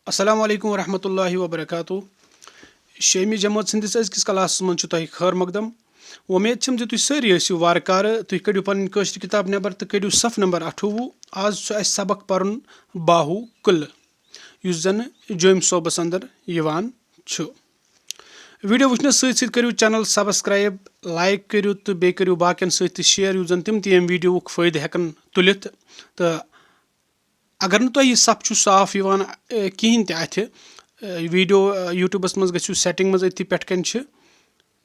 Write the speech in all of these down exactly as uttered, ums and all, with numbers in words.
السلام علیکم ورحمۃ اللہ وبرکاتہ۔ شیٚیِمہِ جمٲژ ہٕنٛدِس أزکِس کلاسَس منٛز چھُ تۄہہِ خٲر مقدم۔ وۄمید چھم زِ تُہۍ سٲری ٲسِو وارٕ کارٕ، تُہۍ کٔڑِو پنٕنۍ کٲشِر کِتاب نٮ۪بر تہٕ کٔڑِو صف نمبر اَٹھووُہ۔ آز چھُ اَسہِ سبق پرُن باہو قلعہٕ، یُس زن جوٚمۍ صوبس اندر یِوان چھُ۔ ویڈیو وٕچھنَس سۭتۍ سۭتۍ کٔرِو channel subscribe، like کٔرِو تہٕ بیٚیہِ کٔرِو باقین سۭتۍ تہِ share، یُتھ زن تِم تہِ ییٚمہِ ویڈیوُک فٲیدٕ ہٮ۪کن تُلِتھ۔ تہٕ اگر نہٕ تۄہہِ یہِ صف چھُ صاف یِوان، اے، کِہیٖنۍ تہِ اَتھِ، اے، ویڈیو، اے، YouTubeس منٛز گٔژھِو setting منٛز، أتھی پٮ۪ٹھ کَنۍ چھِ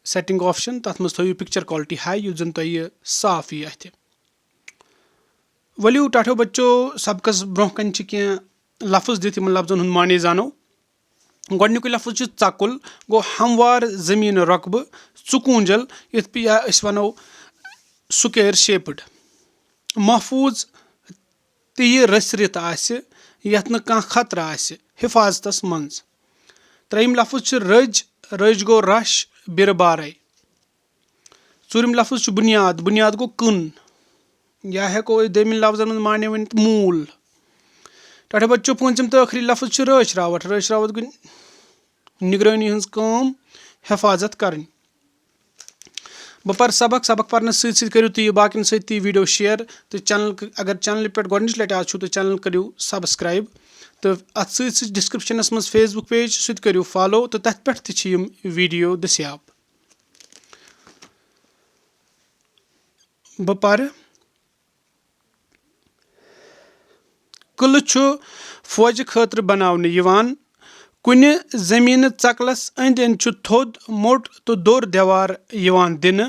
setting option، تَتھ منٛز تھٲیِو picture quality high، یُتھ زَن تۄہہِ یہِ صاف یی اَتھِ۔ ؤلِو ٹاٹھیو بچو، سبقس برونٛہہ کَنۍ چھِ کینٛہہ لفظ دِتھ، یِمن لفظن ہُنٛد معنی زانو۔ گۄڈٕنیُکُے لفظ چھُ ژکُل، گوٚو ہموار زٔمیٖن رۄقبہٕ، ژُکوٗنٛجل، یَتھ پہ-، یا أسۍ وَنو square shaped، محفوٗظ تہٕ یہِ رٔژھرِتھ آسہِ، یَتھ نہٕ کانٛہہ خطرٕ آسہِ، حفاظتس منٛز۔ ترٛیٚیِم لفظ چھُ رٔج، رٔج گوٚو رش، بِرٕ بارے۔ ژوٗرِم لفظ چھُ بُنیاد، بُنیاد گوٚو کٕن، یا ہٮ۪کو أسۍ دوٚیمِس لفظن منٛز معنی ؤنِتھ موٗل۔ ٹاٹھیو بچو، پوٗنٛژِم تہٕ ٲخری لفظ چھُ رٲچھ راوَٹھ، رٲچھ راوَٹھ گوٚو نگرٲنی ہٕنٛز کٲم، حفاظت کرٕنۍ۔ بہٕ پَرٕ سبق، سبق پَرنَس سۭتۍ سۭتۍ کٔرِو تُہۍ یہِ باقیَن سۭتۍ تہِ video share تہٕ channel، اگر channelہِ پٮ۪ٹھ گۄڈٕنِچ لَٹہِ آز چھُو تہٕ channel کٔرِو subscribe۔ تہٕ اَتھ سۭتۍ سۭتۍ descriptionس منٛز Facebook page، سُہ تہِ کٔرِو follow تہٕ تَتھ پٮ۪ٹھ تہِ چھِ یِم video دٔستیاب۔ بہٕ پَرٕ۔ قلعہٕ چھُ فوجہِ خٲطرٕ بناونہٕ یِوان۔ کُنہِ زمینہٕ ژکلس أنٛدۍ أنٛدۍ چھُ تھوٚد، موٚٹ تہٕ دوٚر دیوار یِوان دِنہٕ۔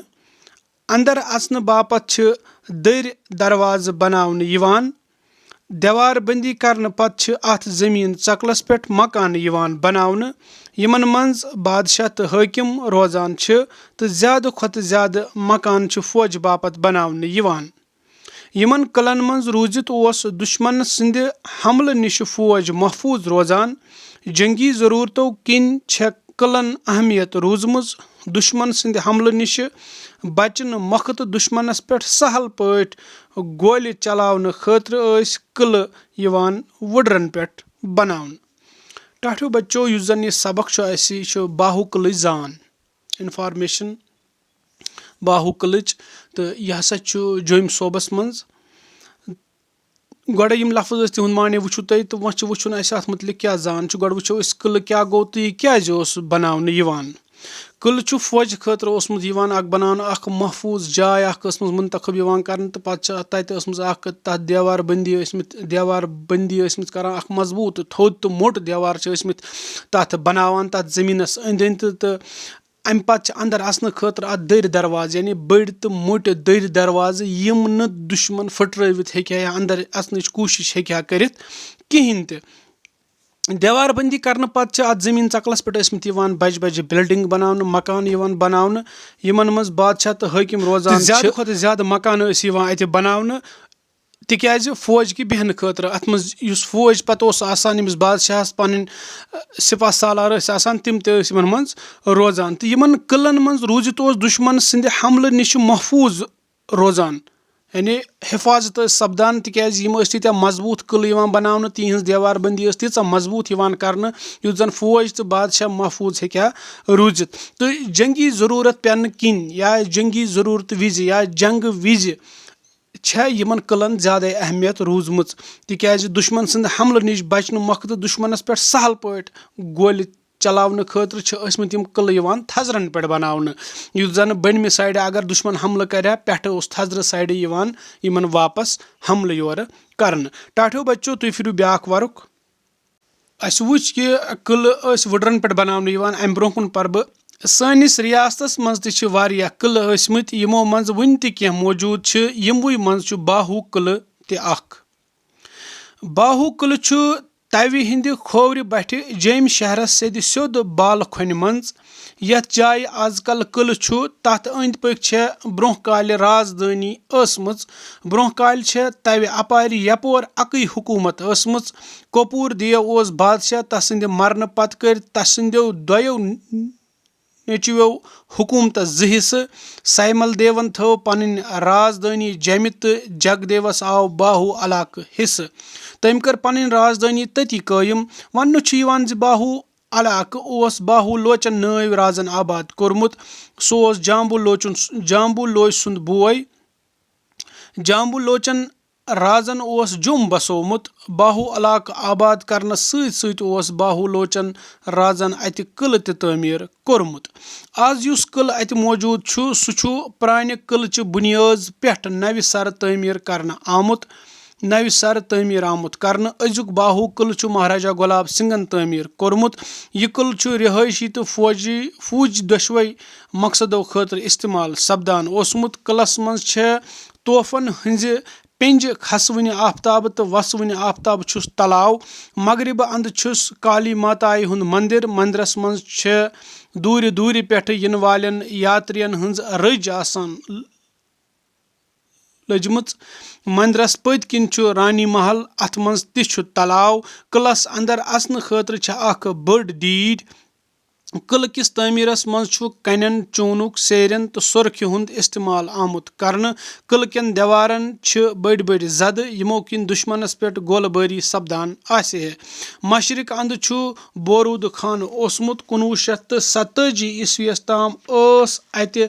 اندر اژنہٕ باپتھ چھِ دٔرۍ دروازٕ بناونہٕ یِوان۔ دیوار بندی کرنہٕ پتہٕ چھِ اتھ زمین ژکلس پٮ۪ٹھ مکانہٕ یِوان بناونہٕ، یِمن منٛز بادشاہ تہٕ حٲکم روزان چھِ، تہٕ زیادٕ کھۄتہٕ زیادٕ مکان چھِ فوج باپتھ بناونہٕ یِوان۔ یِمن قلعن منٛز روٗزِتھ اوس دُشمن سٕنٛدِ حملہٕ نِش فوج محفوٗظ روزان۔ جنگی ضروٗرتو کِنۍ چھےٚ قلعن اہمیت روٗزمٕژ۔ دُشمن سٕنٛدِ حملہٕ نِش بچنہٕ مۄکھٕ تہٕ دُشمنس پٮ۪ٹھ سہل پٲٹھۍ گولہِ چلاونہٕ خٲطرٕ ٲسۍ قلعہٕ یِوان وُڈرن پٮ۪ٹھ بناونہٕ۔ ٹاٹھیو بچو، یُس زن یہِ سبق چھُ اَسہِ، یہِ چھُ باہو قلعٕچ زان، information باہو قلعٕچ، تہٕ یہِ ہسا چھُ جوٚمۍ صوبس منٛز۔ گۄڈے یِم لفظ ٲسۍ، تِہُنٛد معنی وٕچھِو تُہۍ، تہٕ وۄنۍ چھُ وٕچھُن اَسہِ اَتھ مُتعلِق کیٛاہ زان چھُ۔ گۄڈٕ وٕچھو أسۍ قلعہٕ کیٛاہ گوٚو تہٕ یہِ کیٛازِ اوس بناونہٕ یِوان۔ قلعہٕ چھُ فوجہِ خٲطرٕ اوسمُت یِوان اکھ بناونہٕ، اکھ محفوٗظ جاے اکھ ٲسمٕژ منتخب یِوان کرنہٕ، تہٕ پتہٕ چھِ تتہِ ٲسمٕژ اکھ تتھ دیوار بندی ٲسمٕتۍ، دیوار بندی ٲسمٕتۍ کران، اکھ مضبوٗط تہٕ تھوٚد تہٕ موٚٹ دیوار چھِ ٲسمٕتۍ تتھ بناوان، تتھ زٔمیٖنس أنٛدۍ أنٛدۍ تہٕ، تہٕ امہِ پتہٕ چھِ اندر اژنہٕ خٲطرٕ اتھ دٔرۍ دروازٕ، یعنی بٔڑۍ تہٕ موٚٹۍ دٔرۍ دروازٕ، یِم نہٕ دُشمن پھٕٹرٲوِتھ ہیٚکہِ ہا یا اندر اژنٕچ کوٗشش ہیٚکہِ ہا کٔرِتھ کِہینۍ تہِ۔ دیوار بندی کرنہٕ پتہٕ چھِ اتھ زٔمیٖن ژکلس پٮ۪ٹھ ٲسمٕتۍ یِوان بجہِ بجہِ building بناونہٕ، مکان یِوان بناونہٕ، یِمن منٛز بادشاہ تہٕ حٲکِم روزان تہٕ زیادٕ چھِ۔ کھۄتہٕ زیادٕ مکان ٲسۍ یِوان اتہِ بناونہٕ، تِکیازِ فوج کہِ بیہنہٕ خٲطرٕ، اتھ منٛز یُس فوج پتہٕ اوس آسان، ییٚمِس بادشاہس پنٕنۍ، ٲ، سپاہ سالار ٲسۍ آسان، تِم تہِ ٲسۍ یِمن منٛز روزان۔ تہٕ یِمن قلعن منٛز روٗزِتھ اوس دُشمن سٕنٛدِ حملہٕ نِش محفوٗظ روزان، یعنی حفاظت ٲسۍ سپدان، تِکیازِ یِم ٲسۍ تیٖتیٛاہ مضبوٗط قلعہٕ یِوان بناونہٕ، تِہنٛز دیوار بندی ٲس تیٖژاہ مضبوٗط یِوان کرنہٕ، یُتھ زن فوج تہٕ بادشاہ محفوٗظ ہیٚکہِ ہا روٗزِتھ۔ تہٕ جنگی ضروٗرت پٮ۪نہٕ کِنۍ یا جنگی ضروٗرت وِزِ یا جنگہٕ وِزِ چھےٚ یِمن قلعن زیادے اہمیت روٗزمٕژ، تِکیازِ دُشمن سٕنٛدِ حملہٕ نِش بچنہٕ مۄکھٕ تہٕ دُشمنس پٮ۪ٹھ سہل پٲٹھۍ گولہِ چلاونہٕ خٲطرٕ چھِ ٲسمٕتۍ یِم قلعہٕ یِوان تھزرن پٮ۪ٹھ بناونہٕ، یُتھ زن بٔنمہِ سایڈٕ اگر دُشمن حملہٕ کرِ ہا، پٮ۪ٹھٕ اوس تھزرٕ سایڈٕ یِوان یِمن واپس حملہٕ یورٕ کرنہٕ۔ ٹاٹھیو بچو، تُہۍ پھِرِو بیٛاکھ ورُق۔ اسہِ وُچھ کہِ قلعہٕ ٲسۍ وُڈرن پٮ۪ٹھ بناونہٕ یِوان۔ امہِ برونٛہہ کُن پرٕ بہٕ۔ سٲنِس ریاستس منٛز تہِ چھِ واریاہ قلعہٕ ٲسمٕتۍ، یِمو منٛز وُنہِ تہِ کینٛہہ موجود چھِ۔ یِموٕے منٛز چھُ باہو قلعہٕ تہِ اکھ۔ باہو قلعہٕ چھُ توِ ہٕنٛدِ کھوورِ بٹھِ جیٚمۍ شہرس سیٚدِ سیوٚد بالہٕ کھۄنہِ منٛز، یتھ جایہِ از کل قلعہٕ چھُ، تتھ أنٛدۍ پٔکۍ چھےٚ برونٛہہ کالہِ رازدٲنی ٲسمٕژ۔ برونٛہہ کالہِ چھےٚ توِ اپارِ یپور اکٕے حکومت ٲسمٕژ۔ کپور دیو اوس بادشاہ، تسٕنٛدِ مرنہٕ پتہٕ کٔرۍ تسٕنٛدیو دۄیو نیٚچویو حکومتس زٕ حصہٕ۔ سیمل دیون تھٲو پنٕنۍ رازدٲنی جیٚمہِ تہٕ جگدیوس آو باہو علاقہٕ حصہٕ۔ تٔمۍ کٔر پنٕنۍ رازدٲنی تٔتی قٲیِم۔ وننہٕ چھُ یِوان زِ باہو علاقہٕ اوس باہو لوچن نٲوۍ رازن آباد کوٚرمُت۔ سُہ اوس جامبو لوچُن، جامبو لوچ سُنٛد بوے۔ جامبو لوچن رازن اوس جوٚم بسومُت۔ باہو علاقہٕ آباد کرنس سۭتۍ سۭتۍ اوس باہو لوچن رازن اتہِ قلعہٕ تہِ تعمیٖر کوٚرمُت۔ آز یُس قلعہٕ اتہِ موجود چھُ، سُہ چھُ پرانہِ قلعہٕ چہِ بُنیٲز پٮ۪ٹھ نوِ سرٕ تعمیٖر کرنہٕ آمُت۔ نوِ سرٕ تعمیٖر آمُت کرنہٕ۔ أزیُک باہو قلعہٕ چھُ مہاراجا گۄلاب سنگھن تعمیٖر کوٚرمُت۔ یہِ قلعہٕ چھُ رہٲیشی تہٕ فوجی، فوج دۄشوے مقصدو خٲطرٕ استعمال سپدان اوسمُت۔ قلعس منٛز چھےٚ طوفن ہٕنٛزِ پینجہِ کھسوٕنہِ آفتابہٕ تہٕ وسوٕنہِ آفتابہٕ چھُس تلاو۔ مغربہٕ اندٕ چھُس کالی ماتایہِ ہُنٛد مندر۔ مندرس منٛز چھےٚ دوٗرِ دوٗرِ پٮ۪ٹھٕ یِنہٕ والٮ۪ن یاترین ہٕنٛز رٔج آسان لٔجمٕژ۔ مندرس پٔتۍ کِنۍ چھُ رانی محل، اتھ منٛز تہِ چھُ تلاو۔ قلعس اندر اژنہٕ خٲطرٕ چھےٚ اکھ بٔڑ دیٖڈ۔ قلعہٕ کِس تعمیٖرس منٛز چھُ کنٮ۪ن، چوٗنُک، سیرٮ۪ن تہٕ سۄرخہِ ہُنٛد استعمال آمُت کرنہٕ۔ قلعہٕ کٮ۪ن دیوارن چھِ بٔڑۍ بٔڑۍ زدٕ، یِمو کِنۍ دُشمنس پٮ۪ٹھ گولہٕ بٲری سپدان آسہِ ہے۔ مشرق اندٕ چھُ بورودٕ خانہٕ اوسمُت۔ کُنوُہ شیٚتھ تہٕ ستٲجی عیسویس تام ٲس اتہِ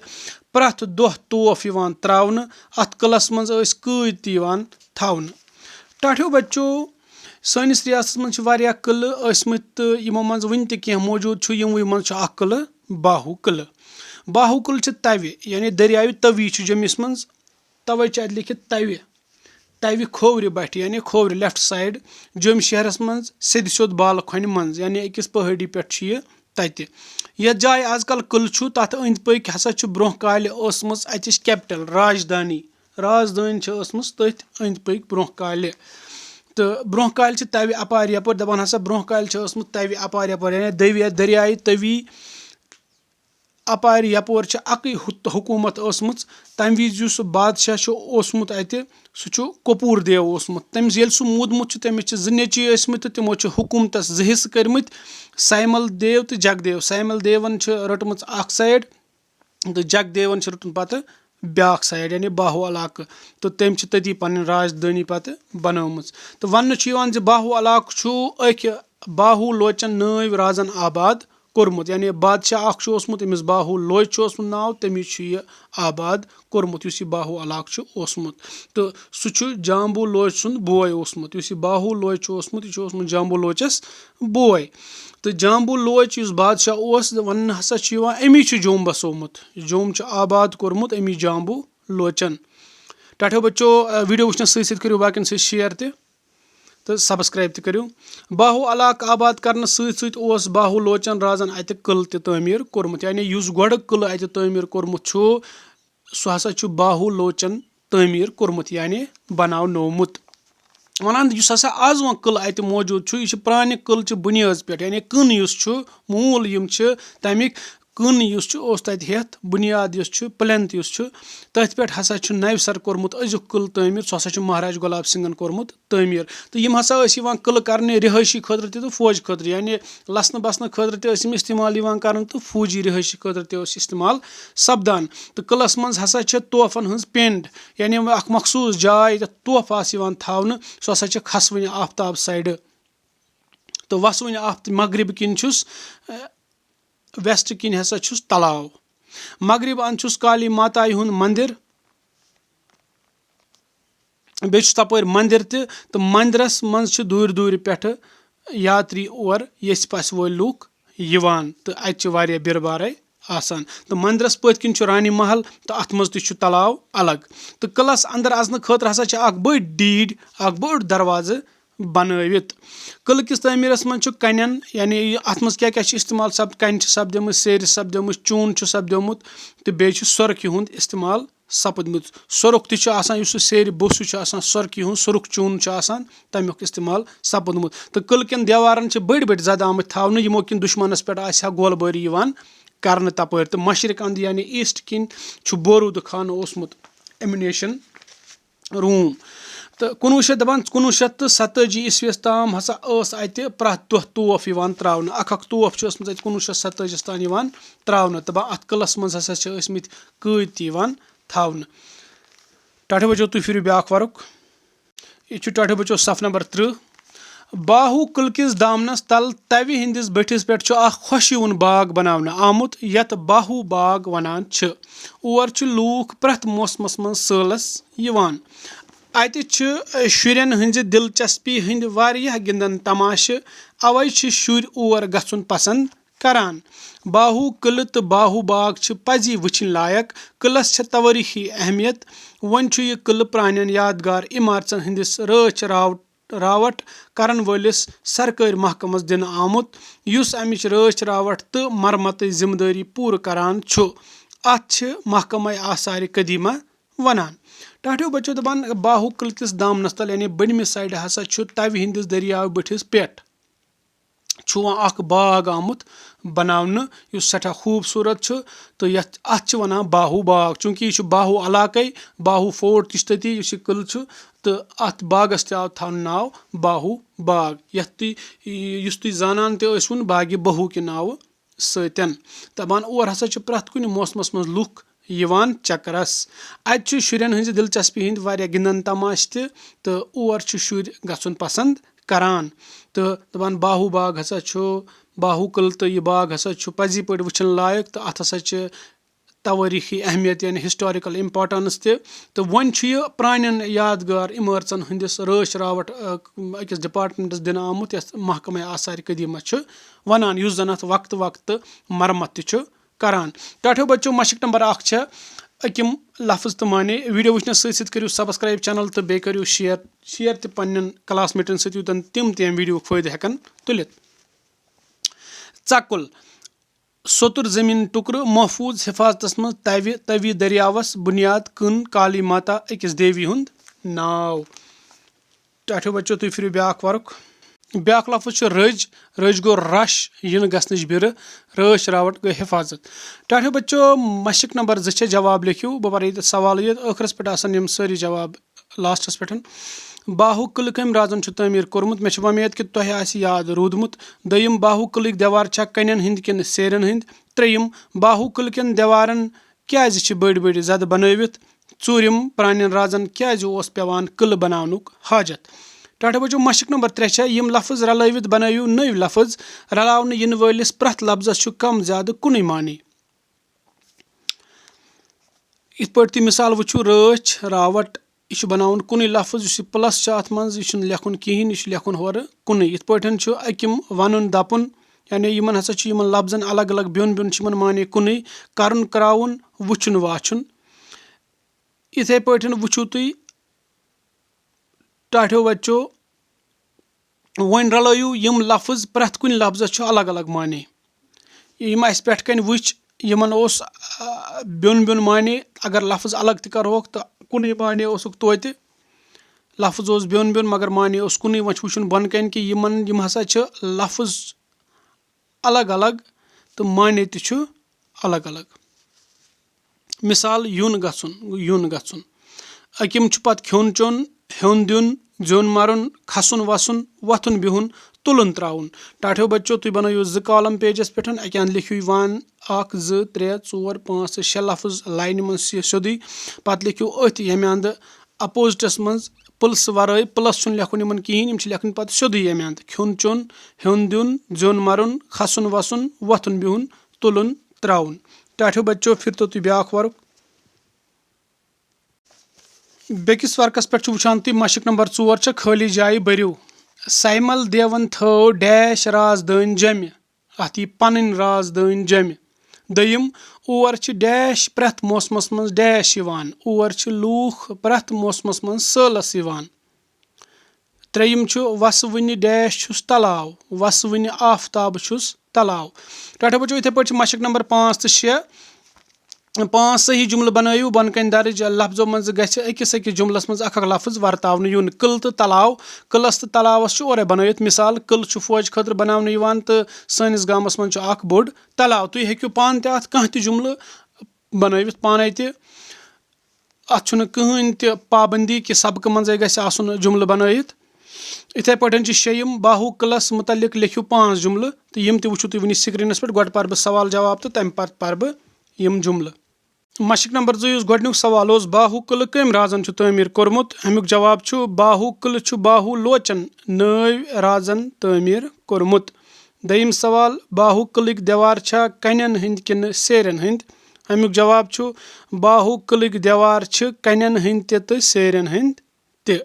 پرٛٮ۪تھ دۄہ طوف یِوان تراونہٕ۔ اتھ قلعس منٛز ٲسۍ قۭدۍ تہِ یِوان تھاونہٕ۔ ٹاٹھیو بچو، سٲنِس ریاستس منٛز چھِ واریاہ قلعہٕ ٲسمٕتۍ تہٕ یِمو منٛز وٕنہِ تہِ کینٛہہ موجود چھُ۔ یِموٕے منٛز چھُ اکھ قلعہٕ باہو قلعہٕ۔ باہو قلعہٕ چھِ توِ، یعنی دٔریاوِ توی چھُ جوٚمِس منٛز، توے چھِ اتہِ لیکھِتھ توِ۔ توِ کھوورِ بٹھِ، یعنی کھوورِ، left side، جوٚمۍ شہرس منٛز سیٚدِ سیوٚد بالہٕ کھۄنہِ منٛز، یعنی أکِس پہٲڑی پٮ۪ٹھ چھُ یہِ تتہِ۔ یتھ جایہِ آز کل قلعہٕ چھُ، تتھ أنٛدۍ پٔکۍ ہسا چھُ برونٛہہ کالہِ ٲسمٕژ اتِچ capital، راجدھانی۔ رازدٲنۍ چھِ ٲسمٕژ تٔتھۍ أنٛدۍ پٔکۍ برونٛہہ کالہِ۔ تہٕ برونٛہہ کالہِ چھِ توِ اپارِ یپٲرۍ دپان ہسا، برونٛہہ کالہِ چھِ ٲسمٕژ توِ اپارِ یپٲرۍ، یعنی دوی-، دٔریاے توی اپارِ یپور چھِ اکٕے حُ-، حکوٗمت ٲسمٕژ۔ تمہِ وِزِ یُس سُہ بادشاہ چھُ اوسمُت اتہِ، سُہ چھُ کپوٗر دیو اوسمُت۔ تٔمِس ییٚلہِ سُہ موٗدمُت چھُ، تٔمِس چھِ زٕ نیٚچوۍ ٲسمٕتۍ تہٕ تِمو چھِ حکوٗمتس زٕ حصہٕ کٔرمٕتۍ، سایمل دیو تہٕ جگ دیو۔ سایمل دیون چھِ رٔٹمٕژ اکھ side تہٕ جگ دیون چھِ رٔٹمٕژ پتہٕ بیاکھ side، یعنی باہو علاقہٕ، تہٕ تٔمۍ چھِ تٔتی پنٕنۍ راجدھٲنی پتہٕ بنٲومٕژ۔ تہٕ وننہٕ چھُ یِوان زِ باہو علاقہٕ چھُ أکۍ باہو لوچن نٲوۍ رازن آباد کوٚرمُت، یعنی بادشاہ اکھ چھُ اوسمُت، أمِس باہو لوچ چھُ اوسمُت ناو، تٔمی چھُ یہِ آباد کوٚرمُت، یُس یہِ باہو علاقہٕ چھُ اوسمُت۔ تہٕ سُہ چھُ جامبو لوچ سُنٛد بوے اوسمُت۔ یُس یہِ باہو لوچ چھُ اوسمُت، یہِ چھُ اوسمُت جامبو لوچس بوے۔ تہٕ جامبو لوچ یُس بادشاہ اوس، وننہٕ ہسا چھُ یِوان، أمی چھُ جوٚم بسومُت، جوٚم چھُ آباد کوٚرمُت أمی جامبو لوچن۔ ٹاٹھیو بچو، video وٕچھنس سۭتۍ سۭتۍ کٔرِو باقین سۭتۍ share تہِ تہٕ subscribe تہِ کٔرِو۔ باہو علاقہٕ آباد کرنس سۭتۍ سۭتۍ اوس باہو لوچن رازن اتہِ قلعہٕ تہِ تعمیٖر کوٚرمُت، یعنی یُس گۄڈٕ قلعہٕ اتہِ تعمیٖر کوٚرمُت چھُ، سُہ ہسا چھُ باہو لوچن تعمیٖر کوٚرمُت، یعنی بناونومُت۔ ونان، یُس ہسا آز وۄنۍ قلعہٕ اتہِ موجود چھُ، یہِ چھُ پرانہِ قلعہٕ چہِ بُنیٲژ پٮ۪ٹھ، یعنی کٕن یُس چھُ، موٗل یِم چھِ تمیِکۍ، کٕن یُس چھُ، اوس تتہِ ہیٚتھ، بُنیاد یُس چھُ، plinth یُس چھُ، تٔتھۍ پٮ۪ٹھ ہسا چھُ نوِ سرٕ کوٚرمُت أزیُک قلعہٕ تعمیٖر۔ سُہ ہسا چھُ مہاراج گۄلاب سنگھن کوٚرمُت تعمیٖر۔ تہٕ یِم ہسا ٲسۍ یِوان قلعہٕ کرنہِ رِہٲیشی خٲطرٕ تہِ تہٕ فوج خٲطرٕ، یعنی لسنہٕ بسنہٕ خٲطرٕ تہِ ٲسۍ یِم استعمال یِوان کرنہٕ تہٕ فوجی رِہٲیشی خٲطرٕ تہِ اوس استعمال سپدان۔ تہٕ قلعس منٛز ہسا چھِ طوفن ہٕنٛز پینڈ، یعنی اکھ مخصوٗص جاے یتھ طوف آسہٕ یِوان تھاونہٕ، سُہ ہسا چھِ کھسوٕنہِ آفتاب side۔ تہٕ وسوٕنہِ آفت-، مغرب کِنۍ چھُس، west کِنۍ ہسا چھُس تلاو۔ مغرب اندٕ چھُس کالی ماتایہِ ہُنٛد مندر۔ بیٚیہِ چھُس تپٲرۍ مندر تہِ، تہٕ مندرس منٛز چھِ دوٗرِ دوٗرِ پٮ۪ٹھٕ یاتری اور یژھِ پژھِ وٲلۍ لوٗکھ یِوان، تہٕ اتہِ چھِ واریاہ بیرٕ بارے آسان۔ تہٕ مندرس پٔتۍ کِنۍ چھُ رانی محل، تہٕ اتھ منٛز تہِ چھُ تلاو الگ۔ تہٕ قلعس اندر اژنہٕ خٲطرٕ ہسا چھِ اکھ بٔڑ دیٖڈ، اکھ بوٚڑ دروازٕ بنٲوِتھ۔ قلعہٕ کِس تعمیٖرس منٛز چھُ کنٮ۪ن، یعنی اتھ منٛز کیٛاہ کیٛاہ چھُ استعمال سپد-، کنہِ چھِ سپدیمٕژ، سیرِ سپدیمٕژ، چوٗن چھُ سپدیومُت، تہٕ بیٚیہِ چھُ سۄرخہِ ہُنٛد استعمال سپدمُت۔ سۄرُکھ تہِ چھُ آسان، یُس سُہ سیرِ بوٚسُہ چھُ آسان، سۄرخہِ ہُنٛد سۄرُکھ چوٗن چھُ آسان، تمیُک استعمال سپدمُت۔ تہٕ قلعہٕ کٮ۪ن دیوارن چھِ بٔڑۍ بٔڑۍ زدٕ آمٕتۍ تھاونہٕ، یِمو کِنۍ دُشمنس پٮ۪ٹھ آسہِ ہا گولہٕ بٲری یِوان کرنہٕ تپٲرۍ۔ تہٕ مشرق اندٕ، یعنی east کِنۍ، چھُ بورودٕ خانہٕ اوسمُت، ammunition room۔ تہٕ کُنوُہ شیٚتھ دَپان، کُنوُہ شیٚتھ تہٕ ستٲجی عیسویس تام ہسا ٲس اتہِ پرٛٮ۪تھ دۄہ توف یِوان تراونہٕ۔ اکھ اکھ توف چھُ ٲسمٕژ اتہِ کُنوُہ شیٚتھ ستٲجِس تام یِوان تراونہٕ۔ تہٕ با-، اتھ قلعس منٛز ہسا چھِ ٲسمٕتۍ قۭدۍ تہِ یِوان تھاونہٕ۔ ٹاٹھیو بچو، تُہۍ پھِرِو بیاکھ ورُق۔ یہِ چھُ ٹاٹھیو بچو صف نمبر ترٕٛہ۔ باہو قلعہٕ کِس دامنس تل توِ ہٕنٛدِس بٔٹھِس پٮ۪ٹھ چھُ اکھ خۄشیوُن باغ بناونہٕ آمُت، یتھ باہو باغ ونان چھِ۔ اور چھِ لوٗکھ پرٛٮ۪تھ موسمس منٛز سٲلس یِوان۔ اتہِ چھِ شُرٮ۪ن ہٕنٛزِ دلچسپی ہٕنٛدۍ واریاہ گِنٛدن تماشہٕ، اوے چھِ شُرۍ اور گژھُن پسند کران۔ باہو قلعہٕ تہٕ باہو باغ چھِ پزی وٕچھِنۍ لایق۔ قلعس چھےٚ توٲریخی اہمیت۔ وۄنۍ چھُ یہِ قلعہٕ پرانٮ۪ن یادگار عمارژن ہٕنٛدِس رٲچھ راوٹ راوٹ کرن وٲلِس سرکٲرۍ محکمس دِنہٕ آمُت، یُس امِچ رٲچھ راوٹ تہٕ مرمتٕچ ذمہٕ دٲری پوٗرٕ کران چھُ۔ اتھ چھِ محکمہ آثار قدیمہ ونان۔ ٹاٹھیو بچو دپان، باہو قلعہٕ کِس دامنس تل، یعنی بٔنمہِ سایڈٕ ہسا چھُ توِ ہٕنٛدِس دٔریاو بٔٹھِس پٮ۪ٹھ چھُ وۄنۍ اکھ باغ آمُت بناونہٕ، یُس سٮ۪ٹھاہ خوٗبصوٗرت چھُ۔ تہٕ یتھ، اتھ چھِ ونان باہو باغ، چوٗنٛکہِ یہِ چھُ باہو علاقے، باہو فورٹ تہِ چھُ تٔتی، یُس یہِ قلعہٕ چھُ۔ تہٕ اتھ باغس تہِ آو تھاونہٕ ناو باہو باغ، یتھ تُہۍ، یُس تُہۍ زانان تہِ ٲسۍوُن باغِ بہو کہِ ناوٕ سۭتۍ۔ دپان، اور ہسا چھِ پرٛٮ۪تھ کُنہِ موسمس منٛز لُکھ یِوان چکرس۔ اتہِ چھِ شُرٮ۪ن ہٕنٛزِ دلچسپی ہٕنٛدۍ واریاہ گِنٛدن تماشہٕ تہِ، تہٕ اور چھِ شُرۍ گژھُن پسند کران۔ تہٕ دپان، باہو باغ ہسا چھُ، باہو قلعہٕ تہٕ یہِ باغ ہسا چھُ پزی پٲٹھۍ وٕچھُن لایق، تہٕ اتھ ہسا چھِ توٲریخی اہمیت، یعنی ہسٹوریکل امپورٹنس تہِ۔ تہٕ وۄنۍ چھُ یہِ پرانٮ۪ن یادگار عمارژن ہٕنٛدِس رٲچھ راوٹھ، آ، أکِس ڈپارٹمنٹس دِنہٕ آمُت، یتھ محکمہ آثار قدیمہ چھُ ونان، یُس زن اتھ وقتہٕ وقتہٕ مرمت تہِ چھُ کران۔ ٹاٹھیو بچو، مشق نمبر اکھ چھےٚ أکِم لفظ تہٕ معنی۔ ویڈیو وٕچھنس سۭتۍ سۭتۍ کٔرِو subscribe channel تہٕ بیٚیہِ کٔرِو share، share تہِ پننٮ۪ن classmateن سۭتۍ، یوٚتن تِم تہِ امہِ ویڈیوُک فٲیدٕ ہٮ۪کن تُلِتھ۔ ژکُل۔ سوٚتُر زٔمیٖن ٹُکرٕ محفوٗظ حِفاظتس منٛز تَوِ، تَوِ دٔریاوس بُنیاد کٕن کالی ماتا أکِس دیوی ہُنٛد ناو۔ ٹاٹھیو بچو، تُہۍ پھِرِو بیٛاکھ ورُق۔ بیٛاکھ لفظ چھُ رٔج۔ رٔج گوٚو رش یِنہٕ گژھنٕچ بِرٕ، رٲچھ راوٹھ گٔے حِفاظت۔ ٹاٹھیو بچو، مشق نمبر زٕ چھےٚ، جواب لیکھِو۔ بہٕ پرٕ ییٚتہِ سوالہٕ یوت، ٲخرس پٮ۪ٹھ آسن یِم سٲری جواب لاسٹس پٮ۪ٹھ۔ باہو قلعہٕ کٔمۍ رازن چھُ تعمیٖر کوٚرمُت؟ مےٚ چھِ وۄمید کہِ تۄہہِ آسہِ یاد روٗدمُت۔ دوٚیِم، باہو قلعٕکۍ دیوار چھا کنٮ۪ن ہٕنٛدۍ کِنہٕ سیرٮ۪ن ہٕنٛدۍ؟ ترٛیٚیِم، باہو قلعہٕ کٮ۪ن دیوارن کیٛازِ چھِ بٔڑۍ بٔڑۍ زدٕ بنٲوِتھ؟ ژوٗرِم، پرٛانٮ۪ن رازن کیٛازِ اوس پٮ۪وان قلعہٕ بناونُک حاجت؟ ٹاٹھیو بچو، مشق نمبر ترٛےٚ چھےٚ، یِم لفظ رلٲوِتھ بنٲوِو نٔوۍ لفظ۔ رلاونہٕ یِنہٕ وٲلِس پرٛٮ۪تھ لفظس چھُ کم زیادٕ کُنُے معنی۔ یِتھ پٲٹھۍ تُہۍ مثال وٕچھِو، رٲچھ، راوٹ، یہِ چھُ بناوُن کُنُے لفظ، یُس یہِ plus چھُ اَتھ منٛز، یہِ چھُنہٕ لیکھُن کِہیٖنۍ، یہِ چھُ لیکھُن ہورٕ کُنُے۔ یِتھ پٲٹھۍ چھُ أکِم وَنُن، دَپُن، یعنی یِمن ہسا چھُ یِمن لفظن الگ الگ بیوٚن بیوٚن چھُ یِمن معنی کُنُے۔ کرُن، کراوُن، وٕچھُن، واچھُن۔ یِتھے پٲٹھۍ وٕچھِو تُہۍ ٹاٹھیو بچو، وۄنۍ رلٲیِو یِم لفظ، پرٛٮ۪تھ کُنہِ لفظس چھُ الگ الگ معنی۔ یِم اَسہِ پٮ۪ٹھ کنہِ وٕچھ، یِمن اوس، آ، بیوٚن بیوٚن معنی۔ اگر لفظ الگ تہِ کرہوکھ تہٕ کُنُے معنی اوسُکھ توتہِ۔ لفظ اوس بیوٚن بیوٚن مگر معنی اوس کُنُے۔ وۄنۍ چھُ وٕچھُن بۄنہٕ کنہِ کہِ یِمن، یِم ہسا چھِ لفظ الگ الگ تہٕ معنی تہِ چھُ الگ الگ۔ مثال، یُن گژھُن، یُن گژھُن۔ أکِم چھُ پتہٕ کھیوٚن چیوٚن، ہیوٚن دیُن، زیُن مرُن، کھسُن وسُن، وۄتھُن بِہُن، تُلُن ترٛاوُن۔ ٹاٹھیو بچو، تُہۍ بنٲیِو زٕ column pageس پٮ۪ٹھ، اَکہِ اَندٕ لیکھِو یِوان اکھ، زٕ، ترٛےٚ، ژور، پانٛژھ تہٕ شےٚ لفظ line منٛز سیٚودُے۔ پتہٕ لیکھِو أتھۍ ییٚمہِ اَندٕ oppositeس منٛز plus ورٲے، plus چھُنہٕ لیکھُن یِمن کِہینۍ، یِم چھِ لیکھٕنۍ پتہٕ سیٚودُے ییٚمہِ اَندٕ۔ کھیوٚن چیوٚن، ہیوٚن دیُن، زیُن مرُن، کھسُن وسُن، وۄتھُن بِہُن، تُلُن ترٛاوُن۔ ٹاٹھیو بچو، پھِرتو تُہۍ بیٛاکھ ورُق۔ بیٚکِس ورقس پٮ۪ٹھ چھُ وٕچھان تُہۍ مشق نمبر ژور چھےٚ، خٲلی جایہِ بٔرِو۔ سایمل دیون تھٲو dash رازدٲنۍ جمہِ۔ اتھ یی پنٕنۍ رازدٲنۍ جمہِ۔ دوٚیِم، اور چھِ dash پرٛٮ۪تھ موسمس منٛز dash یِوان۔ اور چھِ لوٗکھ پرٛٮ۪تھ موسمس منٛز سٲلس یِوان۔ ترٛیٚیِم چھُ، وسہٕ وٕنہِ dash چھُس تلاو، وسہٕ وٕنہِ آفتاب چھُس تلاو۔ ٹاٹھیو بچو، یِتھے پٲٹھۍ چھِ مشق نمبر پانٛژھ تہٕ شےٚ۔ پانٛژھ صحیح جملہٕ بنٲیِو۔ بۄنہٕ کنہِ درج لفظو منٛزٕ گژھِ أکِس أکِس جملس منٛز اکھ اکھ لفظ ورتاونہٕ یُن۔ قلعہٕ تہٕ تلاو، قلعس تہٕ تلاوس چھُ اورے بنٲیِتھ۔ مثال، قلعہٕ چھُ فوج خٲطرٕ بناونہٕ یِوان تہٕ سٲنِس گامس منٛز چھُ اکھ بوٚڑ تلاو۔ تُہۍ ہیٚکِو پانہٕ تہِ اتھ کانٛہہ تہِ جملہٕ بنٲوِتھ پانے تہِ۔ اتھ چھُنہٕ کٕہٕنۍ تہِ پابندی کہِ سبقہٕ منٛزے گژھِ آسُن جملہٕ بنٲیِتھ۔ یِتھے پٲٹھۍ چھِ شیٚیِم، باہو قلعس متعلق لیکھِو پانٛژھ جملہٕ، تہٕ یِم تہِ وٕچھِو تُہۍ وٕنی screenس پٮ۪ٹھ۔ گۄڈٕ پرٕ بہٕ سوال جواب تہٕ تمہِ پتہٕ پرٕ بہٕ یِم جملہٕ۔ مشق نمبر زٕ یُس گۄڈٕنیُک سوال اوس، باہو قلعہٕ کٔمۍ رازن چھُ تعمیٖر کوٚرمُت؟ اَمیُک جواب چھُ، باہو قلعہٕ چھُ باہو لوچن نٲوۍ رازن تعمیٖر کوٚرمُت۔ دوٚیِم سوال، باہو قلعٕکۍ دیوار چھا کنٮ۪ن ہٕنٛدۍ کِنہٕ سیرٮ۪ن ہٕنٛدۍ؟ اَمیُک جواب چھُ، باہو قلعٕکۍ دیوار چھِ کنٮ۪ن ہٕنٛدۍ تہِ تہٕ سیرٮ۪ن ہٕنٛدۍ تہِ۔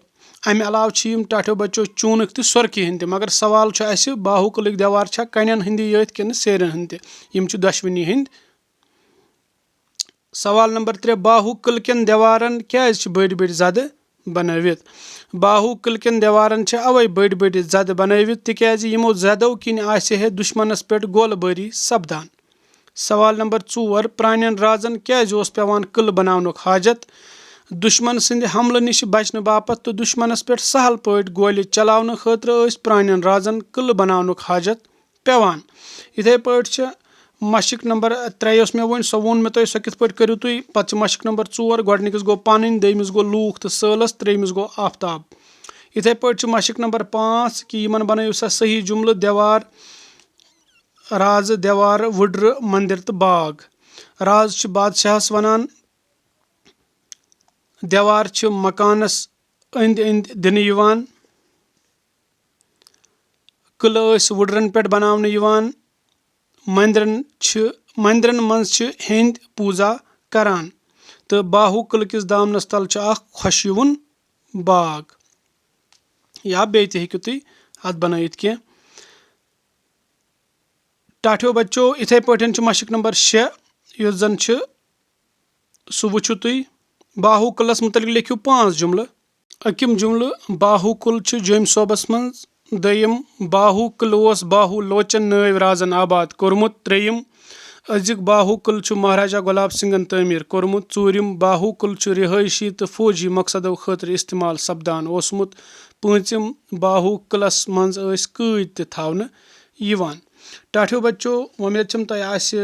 امہِ علاوٕ چھِ یِم ٹاٹھیو بچو چوٗنٕکۍ تہٕ سۄرکہِ ہٕنٛدۍ تہِ، مگر سوال چھُ اسہِ، باہو قلعٕکۍ دیوار چھا کنٮ۪ن ہٕنٛدی یٲتۍ کِنہٕ سیرٮ۪ن ہٕنٛدۍ تہِ؟ یِم چھِ دۄشوٕنی ہٕنٛدۍ۔ سوال نمبر ترٛےٚ، باہو قلعہٕ کٮ۪ن دیوارن کیازِ چھِ بٔڑۍ بٔڑۍ زدٕ بنٲوِتھ؟ باہو قلعہٕ کٮ۪ن دیوارن چھِ اوے بٔڑۍ بٔڑۍ زدٕ بنٲوِتھ، تِکیازِ یِمو زدو کِنۍ آسہِ ہے دُشمنس پٮ۪ٹھ گولہٕ بٲری سپدان۔ سوال نمبر ژور، پرانٮ۪ن رازن کیازِ اوس پٮ۪وان قلعہٕ بناونُک حاجت؟ دُشمن سٕنٛدِ حملہٕ نِش بچنہٕ باپتھ تہٕ دُشمنس پٮ۪ٹھ سہل پٲٹھۍ گولہِ چلاونہٕ خٲطرٕ ٲسۍ پرانٮ۪ن رازن قلعہٕ بناونُک حاجت پٮ۪وان۔ یِتھے پٲٹھۍ چھِ مشق نمبر ترٛےٚ یۄس مےٚ ؤنۍ، سۄ ووٚن مےٚ تۄہہِ، سۄ کِتھ پٲٹھۍ کٔرِو تُہۍ۔ پتہٕ چھِ مشق نمبر ژور، گۄڈٕنِکِس گوٚو پنٕنۍ، دوٚیمِس گوٚو لوٗکھ تہٕ سٲلس، ترٛیٚیمِس گوٚو آفتاب۔ یِتھے پٲٹھۍ چھِ مشق نمبر پانٛژھ کہِ یِمن بنٲیِو سا صحیح جملہٕ، دیوار، رازٕ دیوار، وُڈرٕ، مندر تہٕ باغ۔ راز چھِ بادشاہس ونان۔ دیوار چھِ مکانس أنٛدۍ أنٛدۍ دِنہٕ یِوان۔ قلعہٕ ٲسۍ وُڈرن پٮ۪ٹھ بناونہٕ یِوان۔ مندرن چھِ، مندرن منٛز چھِ ہیٚنٛدۍ پوٗزا کران تہٕ باہو قلعہٕ کِس دامنس تل چھُ اکھ خۄشیِوُن باغ، یا بیٚیہِ تہِ ہیٚکِو تُہۍ اتھ بنٲیِتھ کینٛہہ۔ ٹاٹھیو بچو، یِتھے پٲٹھۍ چھُ مشق نمبر شےٚ، یُس زن چھُ، سُہ وٕچھِو تُہۍ۔ باہو قلعس مُتعلق لیکھِو پانٛژھ جملہٕ۔ أکِم جملہٕ، باہو قلعہٕ چھُ جوٚمۍ صوبس منٛز۔ دوٚیِم، باہو قلعہٕ اوس باہو لوچن نٲوۍ رازن آباد کوٚرمُت۔ ترٛیٚیِم، أزیُک باہو قلعہٕ چھُ مہاراجا گۄلاب سنگھن تعمیٖر کوٚرمُت۔ ژوٗرِم، باہو قلعہٕ چھُ رِہٲیشی تہٕ فوجی مقصدو خٲطرٕ استعمال سپدان اوسمُت۔ پوٗنٛژِم، باہو قلعس منٛز ٲسۍ قۭدۍ تہِ تھاونہٕ یِوان۔ ٹاٹھیو بچو، وۄمید چھم تۄہہِ آسہِ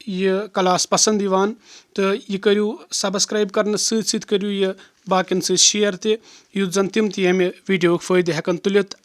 یہِ class پسند یِوان، تہٕ یہِ کٔرِو subscribe کرنہٕ سۭتۍ سۭتۍ کٔرِو یہِ باقین سۭتۍ share تہِ، یُتھ زن تِم تہِ ییٚمہِ video ہُک فٲیدٕ ہٮ۪کن تُلِتھ۔